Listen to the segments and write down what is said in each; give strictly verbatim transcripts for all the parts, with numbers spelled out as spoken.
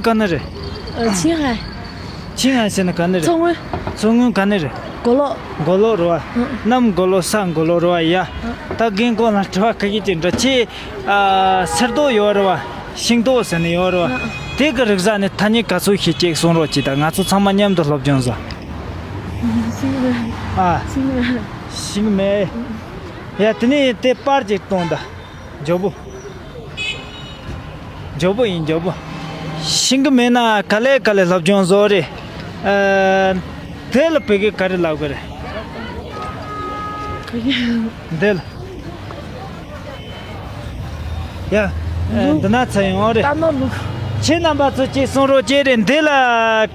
ག་ནས་རེད། ཨ། ཆིང་ཧའེ། ཆིང་ཧའེ་ཟེར་ན་ག་ནས་རེད། མཚོ་སྔོན། མཚོ་སྔོན་ག་ནས་རེད། མགོ་ལོག་མགོ་ལོག་རེད་བ། ཨ། གནམ་མགོ་ལོག་ས་མགོ་ལོག་རེད་བ་ཡ། ཨ། ད་རྒན་ཁོང་ལ་དྲི་བ་ག་གི་ཅིག་འདྲ་ཆེ། ཨ། སེར་མདོག་ཡོད་རེད་བ། ཤིང་ཏོག་ཟེར་ནས་ཡོད་རེད་བ། ཨ། དེ་གི་རིགས་ས་ནས་ཐ་སྙད་ག་ཚོད་ཤེས་ཅིག་གསུང་རོགས་གྱིས། ད་ང་ཚོ་ཚང་མ་མཉམ་དུ་སློབ་སྦྱོང་བཟོ། ཤིང་མེད། ཨ། ཤིང་མེད། ཤིང་མེད། ཡ། དེ་ནས་དེ་པར་ཅིག་གཏོང་ད། མགྱོགས་པོ། མགྱོགས་པོ་ཡིན། མགྱོགས་པོ། ཤེས་གི་མེད་ན་ག་ལེ་ག་ལེ་སློབ་སྦྱོང་བཟོ་རེད། ཨ། དེ་ལ་བོད་སྐད་ག་རེ་ལབ་གི་རེད། འདི་ལ། ཡ། ཨ། འདི་ན་ཚ་ཡོང་རེད། རྟ་ནོར་ལུག་ཁྱེད་རྣམ་པ་ཚོ་ཅིག་གསུང་རོགས་བྱེད་རེད། འདི་ལ་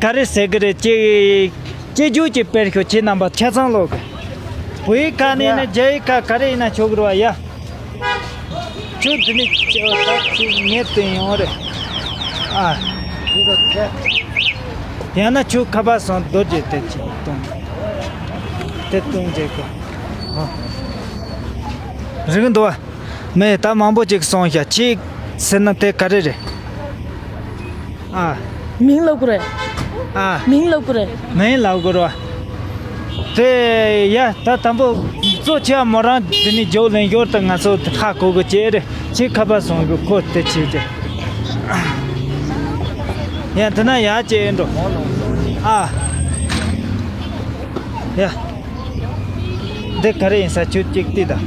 ག་རེ་ཟེར་གི་རེད། ཅིག་ཅིག་རྒྱུ་ཅིག་དཔེར་ཤོག་ཁྱེད་རྣམ་པ་ཆ་ཚང་ལོག་གི། བོད་ཡིག་ཁ་ནས་ཡིན་ན་རྒྱ་ཡིག་ཁ་ག་རེ་ཡིན་ན་ཆོག་གི་རེད་བ་ཡ། ཁྱོད་འདི་ནས་ཆེ་བ་ད་ཅིག་ངས་བསྟན་ཡོང་རེད། ཨ། ཡང་ན་ཁྱོད་ཁ་པར་སོང་རྡོ་རྗེ་དེ་ཅིག་གཏོང་། དེ་གཏོང་རྗེས་གོ། ཨ། རིག་འདུག་བ། མེད། ད་མང་པོ་ཅིག་སོང་ཤག་ཅིག་ཟེར་ན་དེ་ག་རེ་རེད། ཨ། མིང་ལབ་དགོས་རེད། ཨ། མིང་ལབ་དགོས་རེད། མིང་ལབ་དགོས་རེད་བ། དེ་ཡ། ད་དང་པོ་གཙོ་ཆེ་བ་མོ་རང་འདི་ནས་རྒྱུགས་ལེན་ཞོར་དུ་ང་ཚོ་ཧ་གོ་གི་བྱེད་རེད། ཁྱེད་ཁ་པར་སོང་གི་ཁོ་དེ་བྱེད་ཀྱི། ཡ། འདི་ན་ཡ་བྱེད་འགྲོ། ཨ། ཡ། འདི་ག་རེ་ཡིན་ས། ཁྱོད་ཅིག་ལྟོས་དང་།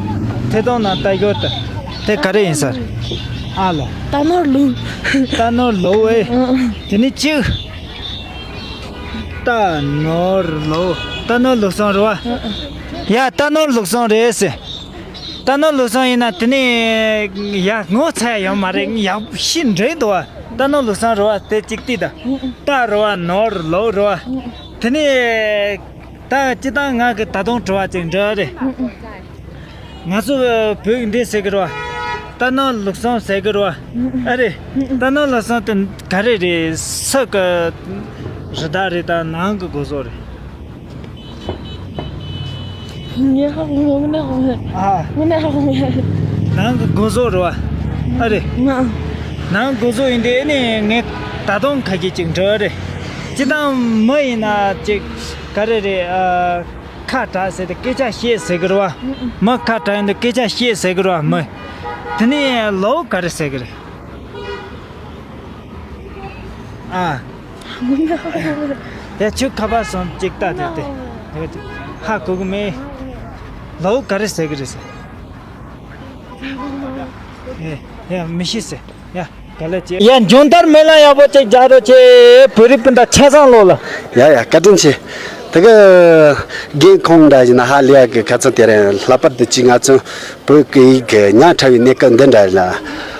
ཐད་གཏོང་ནང་ལྟ་ཞོར་དུ། དེ་ག་རེ་ཡིན་ས་རེད། ཨ་ལ། རྟ་ནོར་ལུག་རྟ་ནོར་ལུག་ཨེ། ཨང་། དེ་ནི་གཅིག་རྟ་ནོར་ལུག་རྟ་ནོར་ལུག་སོང་རེད་བ། ཡ། རྟ་ནོར་ལུག་སོང་རེད་ཟེར། རྟ་ནོར་ལུག་སོང་ཡིན་ན་དེ་ནི་ཡ་ངོ་ཚ་ཡ་ཡོད་མ་རེད། ཡག་ཤི་འདྲེ་འདུག་བ། རྟ་ནོར་ལུག་སོང་རེད་བ། དེ་གཅིག་ལྟོས་དང་། རྟ་རེད་བ། ནོར་ལུག་རེད་བ། དེ་ནི། ད་སྤྱིར་བཏང་ང་གི་ད་དུང་དྲི་བ་ཅིག་འདྲི་རེད། ང་ཚོ་བོད་ཀྱི་འདི་ཟེར་གི་རེད་བ། རྟ་ནོར་ལུག་སོང་ཟེར་གི་རེད་བ། ཨ་རེད། རྟ་ནོར་ལུག་སོང་དེ་ག་རེ་རེད། ས་གི་རི་དྭགས་རེད་དང་ནང་གི་སྒོ་ཟོག་རེད། ངས་ཧ་གོ་མེད། དངོས་གནས་ཧ་གོ་མེད། ཨ། དངོས་གནས་ཧ་གོ་མེད། ནང་གི་སྒོ་ཟོག་རེད་བ། ཨ་རེད། ང་། ནང་སྒོ་ཟོག་ཡིན་དེ་ནི་ངས་ད་དུང་ཁ་ཤས་ཅིག་འདྲི་རེད། སྤྱིར་བཏང་མི་ཡིན་ན་ཅིག་ག་རེ་རེད། ཨ། ཁ་གྲག་ཟེར་ཏེ་སྐད་ཆ་བཤད་ཟེར་གི་རེད་བ། མི་ཁ་གྲག་ཡིན་དུས་སྐད་ཆ་བཤད་ཟེར་གི་རེད་བ། མི། དེ་ནས་ལོ་ག་རེ་ཟེར་གི་རེད། ཨ། ཡ། ཁྱོད་ཁ་པར་སོང་ཅིག་ལྟ་དེ་དེ། ཧ་གོ་གི་མེད། ལོ་ག་རེ་ཟེར་གི་རེད་ཟེར། ཨེ། ཡ། མི་ཤེས་ཟེར། ཡ། ག་ལེ་ཅེ། ཡ། མཇུག་མཐར་སྨོན་ལམ་ཡག་པོ་ཅིག་རྒྱག་རོགས་ཅེ། བོད་རིགས་སྤུན་ཟླ་ཆ་ཚང་ལོག་ལ། ཡ་ཡ། བཀའ་དྲིན་ཆེ། དེ་གི་རྒན་ཁོང་འདྲ་ཡིན་ན་ཧ་ལས་ཡག་གི་ཁ་ཚ་དེ་རིང་ལྷག་པར་དུ་ཅིག་ང་ཚོ་བོད་སྐད་ཡིག་གི་ཉག་ཕྲ་བའི་གནས་སྐབས་འདི་འདྲ་ལ།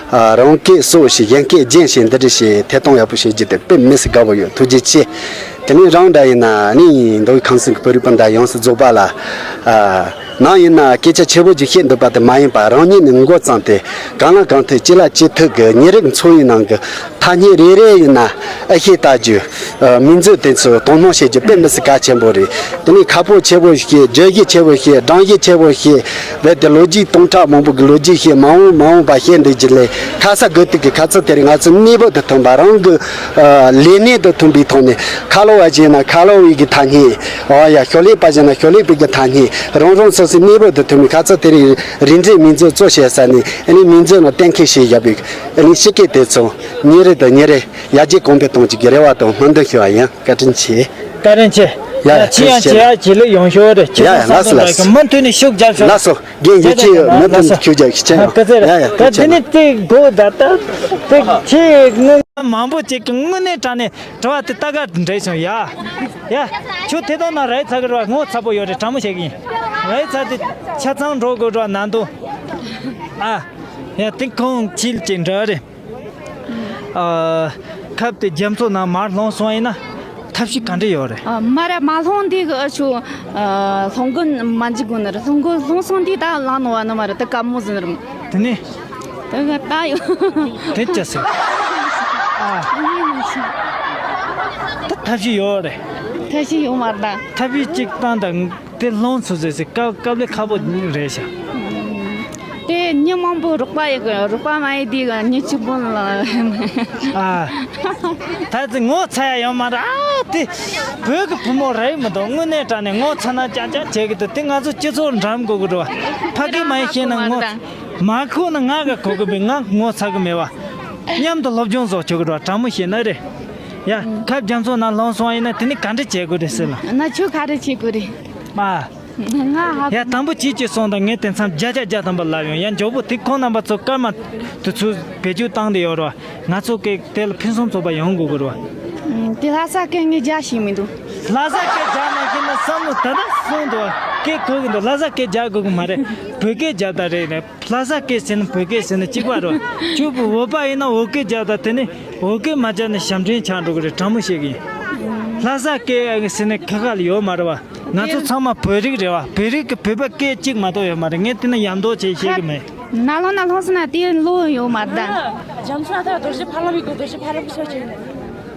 ཨ། རང་སྐད་སྲོག་བཞིན་གཞན་སྐད་རྒྱན་བཞིན་འདི་འདྲ་ཞིག་ཐད་གཏོང་ཡག་པོ་བྱེད་རྒྱུ་དེ་དཔེ་མི་སྲིད་དགའ་པོ་ཡོད། ཐུགས་རྗེ་ཆེ། དེ་ནས་རང་འདྲ་ཡིན་ན་ནི་མདོ་དབུས་ཁམས་གསུམ་གྱི་བོད་རིགས་སྤུན་ཟླ་ཡོངས་སུ་རྫོགས་པ་ལ། ཨ། ནང་ཡིན་ན་སྐད་ཆ་ཆེ་བོ་ཅིག་བཤད་འདོད་པ་དེ་མ་ཡིན་པར་རང་ཉིད་ནས་མགོ་བརྩམས་ཏེ་གང་ལ་གང་འཐད་ཅི་ལ་ཅི་ཐུབ་ཀྱི་ཉིན་རེའི་འཚོ་བའི་ནང་གི་ཐ་སྙད་རེ་རེ་ཡིན་ན་ཨེ་ཤེས་ལྟ་རྒྱུ། ཨ། མིང་མཛོད་དེ་ཚོ་དོ་སྣང་བྱེད་རྒྱུ་དཔེ་མི་སྲིད་གལ་ཆེན་པོ་རེད། དེ་ནས་ཁ་ཕོ་ཆེ་བོ་བཤད། བརྗོད་གཞི་ཆེ་བོ་བཤད། སྒྲོམ་གཞི་ཆེ་བོ་བཤད། རྦད་དེ་ལོ་རྒྱུས་སྟོང་ཕྲག་མང་པོ་གི་ལོ་རྒྱུས་བཤད། མ་འོངས་མ་འོངས་པ་བཤད་འདོད་ཀྱི་ལས་ཁ་ས་དགོས་གཏུགས་ཀྱི་ཁ་ཚུལ་དེ་རིང་ང་ཚོ་གནས་བབ་དང་མཐུན་པ་རང་གི་ཨ། ལས་གནས་དང་མཐུན་པའི་ཐོག་ནས། ཁ་ལོ་བ་ཞིག་ཡིན་ན་ཁ་ལོ་བའི་གི་ཐ་སྙད། ཨོ་ཡ། ཤོ་ལེ་པ་ཞིག་ཡིན་ན་ཤོ་ལེ་པའི་གི་ཐ་སྙད། རང་རང་སོ་སོའི་གནས་བབ་དང་མཐུན་པའི་ཁ་ཚུལ་དེ་རིང་རིགས་འགྲེའི་མིང་མཛོད་གཙོ་བྱས་ས་ནས་ཨ་ནི་མིང་མཛོད་ནང་གཏན་འཁེལ་བྱས་བཞག་པའི་ཨ་ནི་སྤྱི་སྐད་དེ་ཚོ་ཉིན་རེ་དང་ཉིན་རེ་ཡར་རྒྱས་གོང་འཕེལ་གཏོང་རྒྱུ་གི་རེ་བ་དང་སྨོན་འདུན་ཞུ་བ་ཡིན། བཀའ་དྲིན་ཆེ། བཀའ་དྲིན་ཆེ། ཡ་ཡ། ཆེ་ཡང་ཆེ་ཡ་ཆེ་ལེ་ཡོང་ཤོག་རེ། ཆེ། ཡ་ཡ། ལགས་སོ་ལགས་སོ། མུ་མཐུད་ནས་ཤུགས་རྒྱབ་ཤོག། ལགས་སོ། རྒན་ཡིད་ཆེས་མུ་མཐུད་ཤུགས་རྒྱབ་ཤིག་ཆེ་ཡོང་། ཡ་ཡ། ད་དེ་ནི་དེ་དགོས་ད་ད་དེ་ཆེ་དངོས་མང་པོ་ཅིག་གི་དངོས་གནས་དྲང་གནས་དྲི་བ་དེ་ལྟ་ག་འདྲ་བྱུང་ཡ། ཡ། ཁྱོད་དེ་དག་ན་རེད་ཚ་གི་རེད་བ། ངོ་ཚ་པོ་ཡོད་རེད། དྲང་མོ་བཤད་གི་ཡིན། རེད་ཚ་དེ་ཆ་ཚང་འགྲོ་དགོས་རེད་བ་ནང་དུ། ཨ། ཡ། དེ་ཁོང་ཁྱིལ་ཅིག་འདྲ་རེད། ཨ། ཁབ་དེ་རྒྱ་མཚོ་ནང་མར་ལྷུང་སོང་ཡིན་ན་ཐབས་ཤེས་ག་འདྲ་ཡོད་རེད། ཨ། མ་རེད། མ་ལྷུང་དུས་ཨ་ཆུ། ཨ། ལྷུང་གི་མ་འཇུག་གོ་ནི་རེད། ལྷུང་གི་ལྷུང་སོང་དུས་ད་ལངས་ནོ་བ་ནི་མ་རེད། ད་དཀའ་མོ་ཟིན་རེད། དེ་ནས། ད་ག་ད་ཡོད། དེ་ཅི་ཟེར། ཨ། ད་ཐབས་ཤེས་ཡོད་རེད། ཐབས་ཤེས་ཡོད་མ་རེད་ད། ཐབས་ཤེས་གཅིག་བཏང་ད་དེ་ལྷུང་སོང་ཟེར་ཟེར་དཀའ་དཀའ་ལས་ཁག་པོ་རེད་ཤག། དེ་མི་མང་པོ་རོགས་པ་ཡོད་གི། རོགས་པ་མ་ཡིན་དེ་གི་མི་གཅིག་པོ་ལ། ཨ། ད་ཙི་ངོ་ཚ་ཡ་ཡོད་མ་རེད། ཨ་དེ་བོད་གི་བུ་མོ་རེད་མི་འདུག་དངོས་གནས་དྲང་གནས་ངོ་ཚ་ན་ཅང་ཅང་བྱེད་གི་འདུག་དེ་ང་ཚོ་སྤྱི་ཚོགས་འགྲམ་དགོས་གི་རེད་བ། ཕ་གི་མ་ཡིན་ཤེས་ན་ངོ་མ་ཁུག་ན་ང་ག་གོ་གི་མེད། ང་ངོ་ཚ་གི་མེད་བ། མཉམ་དུ་སློབ་སྦྱོང་བཟོ་ཆོག་གི་རེད་བ། དྲང་མོ་བཤད་ན་རེད། ཡ་ཁ་རྒྱ་མཚོ་ནང་ལྷུང་སོང་ཡིན་ན་དེ་ནི་ག་འདྲ་བྱེད་དགོས་རེད་ཟེར་ལ། ན་ཁྱོད་ག་རེ་བྱེད་དགོས་རེད། མ། ང་ཧ་ཡ་དང་པོ་གཅིག་གཅིག་སོང་དང་ངས་དེང་སང་བརྒྱ་ཆ་བརྒྱ་ཐམ་པ་ལབ་ཡོང་། ཡ་མགྱོགས་པོ་དེ་ཁོང་རྣམ་པ་ཚོ་སྐར་མ་དེ་ཚོ་བེད་སྤྱོད་བཏང་བསྡད་ཡོད་རེད་བ། ང་ཚོ་གི་དེ་ལ་ཕུན་སུམ་ཚོགས་པ་ཡོང་དགོས་གི་རེད་བ། དེ་ལྷ་ས་སྐད་ངས་རྒྱག་ཤེས་མི་འདུག་ལྷ་ས་སྐད་རྒྱག་མ་ཤེས་ན་བསམ་བློ་ད་ལྟ་སོང་འདུག་སྐད་གོ་གི་འདུག་ལྷ་ས་སྐད་རྒྱག་དགོས་གི་མ་རེད། བོད་སྐད་རྒྱག་ད་རེད་ནས། ལྷ་ས་སྐད་ཟེར་ན་བོད་སྐད་ཟེར་ན་གཅིག་པ་རེད། ཁྱོད་བོད་པ་ཡིན་ན་བོད་སྐད་རྒྱག་ད་དེ་ནི་བོད་སྐད་མ་རྒྱག་ན་ཞབས་འདྲེན་ཆགས་འགྲོ་གི་རེད། དྲང་མོ་བཤད་གི་ཡིན། ལྷ་ས་སྐད་ཟེར་ན་ཁ་ཁ་ལ་ཡོད་མ་རེད་བ། ང་ཚོ་ཚང་མ་བོད་རིགས་རེད་བ། བོད་རིགས་ཀྱི་བོད་པ་སྐད་གཅིག་མ་གཏོགས་ཡོད་མ་རེད། ངས་དེ་ན་ཡ་མདོ་བྱས་བཤད་གི་མེད། ན་ལོ་ན་ལྷོང་སོང་ན་དེ་ལོ་ཡོད་མ་རེད་ད། རྒྱ་མཚོ་ན་ཐར་རྡོ་རྗེ་ཕ་ལམ་ཡི་གོ་རྡོ་རྗེ་ཕ་ལམ་གི་ཆ་ཅིག་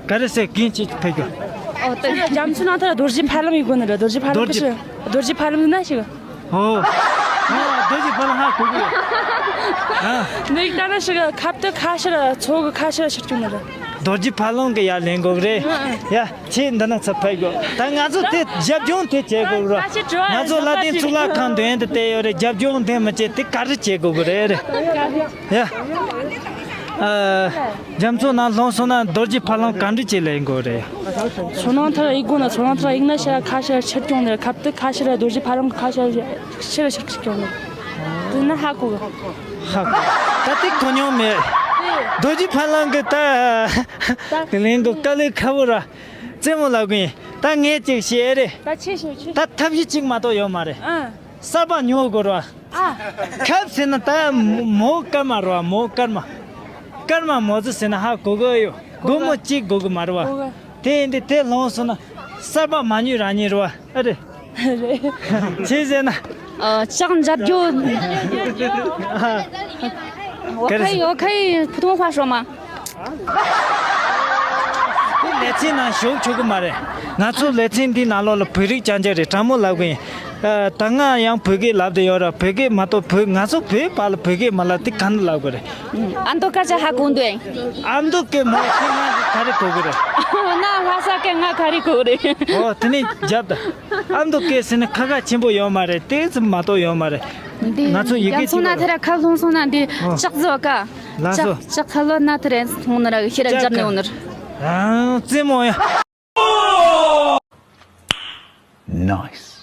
ག་རེ་ཟེར་གིན་ཅིག་ཕེབས་རྒྱུ། ཨོ་ད་རྒྱ་མཚོ་ན་ཐར་རྡོ་རྗེ་ཕ་ལམ་ཡི་གོ་ནི་རེད། རྡོ་རྗེ་ཕ་ལམ་རྡོ་རྗེ་གི་ཆ། རྡོ་རྗེ་ཕ་ལམ་ན་ཞིག་ཨོ། ང་རྡོ་རྗེ་ཕ་ལམ་ཧ་གོ་གི་ཡོད། ཨ། འདི་ལྟ་ན་ཞིག་ཁབ་ཏུ་ཁ་ཤར་མཚོ་གི་ཁ་ཤར་ཕྱིར་བྱུང་ནི་རེད། རྡོ་རྗེ་ཕ་ལམ་གི་ཡར་ལེན་དགོས་རེད། ཡ་ཁྱེད་འདི་ན་ཚུར་ཕེབས་དགོས། ད་ང་ཚོ་དེ་རྒྱབ་ལྗོངས་དེ་བྱེད་དགོས་རེད། ང་ཚོ་ལ་དེ་གཙུག་ལག་ཁང་མདུན་དུ་བསྡད་ཡོད་རེད། རྒྱབ་ལྗོངས་དེ་མི་བྱེད་དེ་ག་རེ་བྱེད་དགོས་གི་རེད། ཡ། ཨ། རྒྱ་མཚོ་ནང་ལྷུང་སོང་ན་རྡོ་རྗེ་ཕ་ལམ་ག་འདྲ་བྱེད་ལེན་དགོས་རེད། མཚོ་ནང་ཐར་ཡིག་དགོས་ན་མཚོ་ནང་ཐར་ཡིག་ན་ཤར་ཁ་ཤར་ཕྱིར་བྱུང་ནས་ཁབ་ཏུ་ཁ་ཤར་རྡོ་རྗེ་ཕ་ལམ་ཁ་ཤར་ཕྱིར་ཕྱིར་བྱུང་ནས། དེ་ན་ཧ་གོ་གི། ཧ་གོ། ད་ཏིག་གོ་མྱོང་མེད། རྡོ་རྗེ་ཕ་ལམ་གི་ད་དེ་ལེན་དགོས་དཀའ་ལས་ཁག་པོ་ར། རྩེད་མོ་ལབ་གི་ཡིན། ད་ངས་ཅིག་བཤད་རེད། ད་ཆེ་ཤོས་ཆེ། ད་ཐབས་ཤེས་གཅིག་མ་གཏོགས་ཡོད་མ་རེད། ཨ། གསར་པ་ཉོ་དགོས་ར། ཨ། ཁབ་ཟེར་ན་ད་མོ་སྐར་མ་རེད་བ། མོ་སྐར་མ། སྐར་མ་མོ་ཙི་ཟེར་ན་ཧ་གོ་གི་ཡོད། སྒོར་མོ་གཅིག་དགོས་གི་མ་རེད་བ། དེ་ཡིན་དུས་དེ་ལོངས་སོང་ན་གསར་པ་མ་ཉོས་རང་ཉིད་རེད་བ། ཨ་རེད། རེད། ཅི་ཟེར་ན། ཨ། ལྕགས་འཇབ་རྒྱུ། 我可以，我可以普通话说吗？ དེ་ལེ་ཚན་ནང་ཞུགས་ཆོག་གི་མ་རེད། ང་ཚོ་ལེ་ཚན་འདི་ནང་ལོགས་ལ་བོད་རིགས་རྐྱང་རྐྱང་རེད། དྲང་མོ་ལབ་གི་ཡིན། ཨ། ད་སྔ་ཡང་བོད་སྐད་ལབ་བསྡད་ཡོད་ར། བོད་སྐད་མ་གཏོགས་བོད་ང་ཚོ་བོད་པ་ལ་བོད་སྐད་མ་ལབ་དེ་ག་འདྲ་ལབ་དགོས་རེད། ཨ་མདོ་སྐད་ཆ་ཧ་གོ་འདུག་ཨ་མདོ་སྐད་མ་ཤེས་ན་ག་རེ་གོ་གི་རེད། ན་ལྷ་ས་སྐད་ང་ག་རེ་གོ་གི་རེད། ཨོ་དེ་ནས་རྒྱབ་ད། ཨ་མདོ་སྐད་ཟེར་ན་ཁ་ཁ་ཆེན་པོ་ཡོད་མ་རེད། དེ་ཙམ་མ་གཏོགས་ཡོད་མ་རེད། འདི་ང་ཚོ་ཡི་གེ་རྒྱ་མཚོ་ན་ཐེ་ར་ཁ་ལྷུང་སོང་ན་འདི་ཨོ། ལྕགས་ཟོ་ཀ་ལགས་སོ། ལྕགས་ལྕགས་ཁ་ལོ་ན་ཐེ་ར་སོང་ན་ར་ཤི་ར་ལྕགས་རྒྱབ་ནས་འོང་ནི་ར། ཨང་རྩེད་མོ་ཡ། Nice.